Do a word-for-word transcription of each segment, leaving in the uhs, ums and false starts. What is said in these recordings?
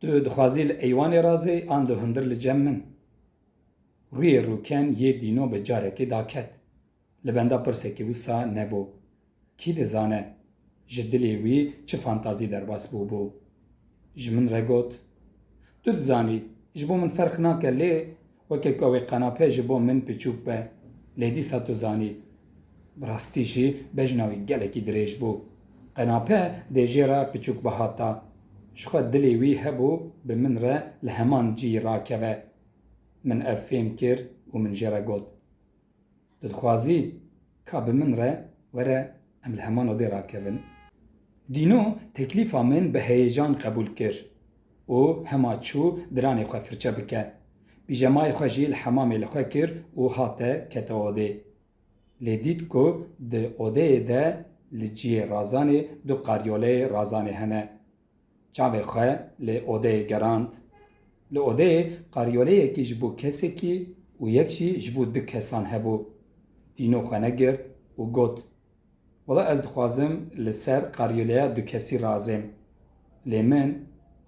Tu dixwazî li eywanê razê an li hundir li cem min? Rûyê rûken yê Dîno bi carekê daket. Li benda pirsekî wisa nebû. Kî dizane, ji dilê wî çi fantazî derbas bûbû. Ji min re got, Tu dizanî, ji bo min ferq nake lê weke ku ew ê qenape ji bo min piçûk be. Lê dîsa tu zanî. Bi rastî jî bejna wî gelekî dirêj bû. Qenape dê jê re piçûk bihata. Ji xwe dilê wî hebû bi min re li heman cî rakeve. Min ev fêm kir û min jê re got, Tu dixwazî ka bi min re were em li heman odê rakevin? Dîno teklîfa min bi heyecan qebûl kir û hema çû diranê xwe firçe bike. Pîjemayê xwe jî li hemamê li xwe kir û hate kete odê. Lê dît ku di odeyê de li ciyê razanê du qaryoleyê razanê hene. Çavê xwe li odeyê gerand. Li odeyê qaryoleyekî ji bo kesekî û yek jî ji bo du kesan hebû. Dîno xwe negirt û got, Wela ez dixwazim li ser qaryoleya dukesî razêm. Lê min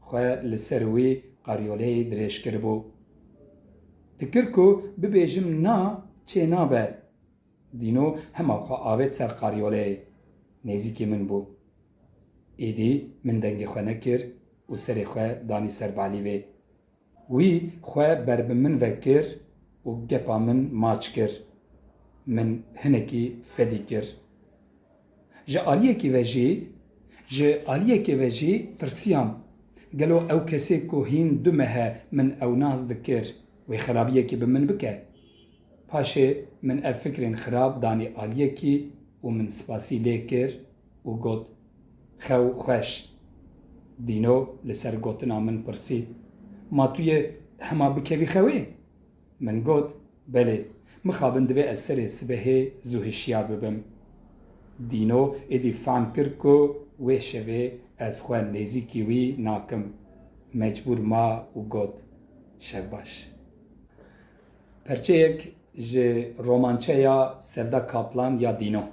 xwe li ser wî qaryoleyê dirêj kiribû. Dikir ku bibêjim na, çê nabe. Dîno hema xwe avêt ser qaryoleyê. Nêzîkî min bû. Êdî min dengê xwe nekir û serê xwe danî ser balîvê. Wî xwe ber bi min ve kir û gepa min maç kir. Min hinekî fedî kir. Ji aliyekî ve jî, ji aliyekê ve jî tirsiyam. Gelo ew kesê ku hîn du meh e min ew nas dikir, wê xerabiyekî bi min bike? Paşê min ev fikrên xirab danî aliyekî û min spasî lê kir û got, Xew xweş. Dîno li ser gotina min pirsî, Ma tu yê hema bikevî xewê? Min got, Belê, mixabin divê ez serê sibehê zû hişyar bibim. Dîno êdî fehm kir ku wê şevê ez xwe nêzîkî wî nakim. Mecbûr ma û got, Şev baş. Perçeyek ji romançeya Sevda Kaplan ya Dîno.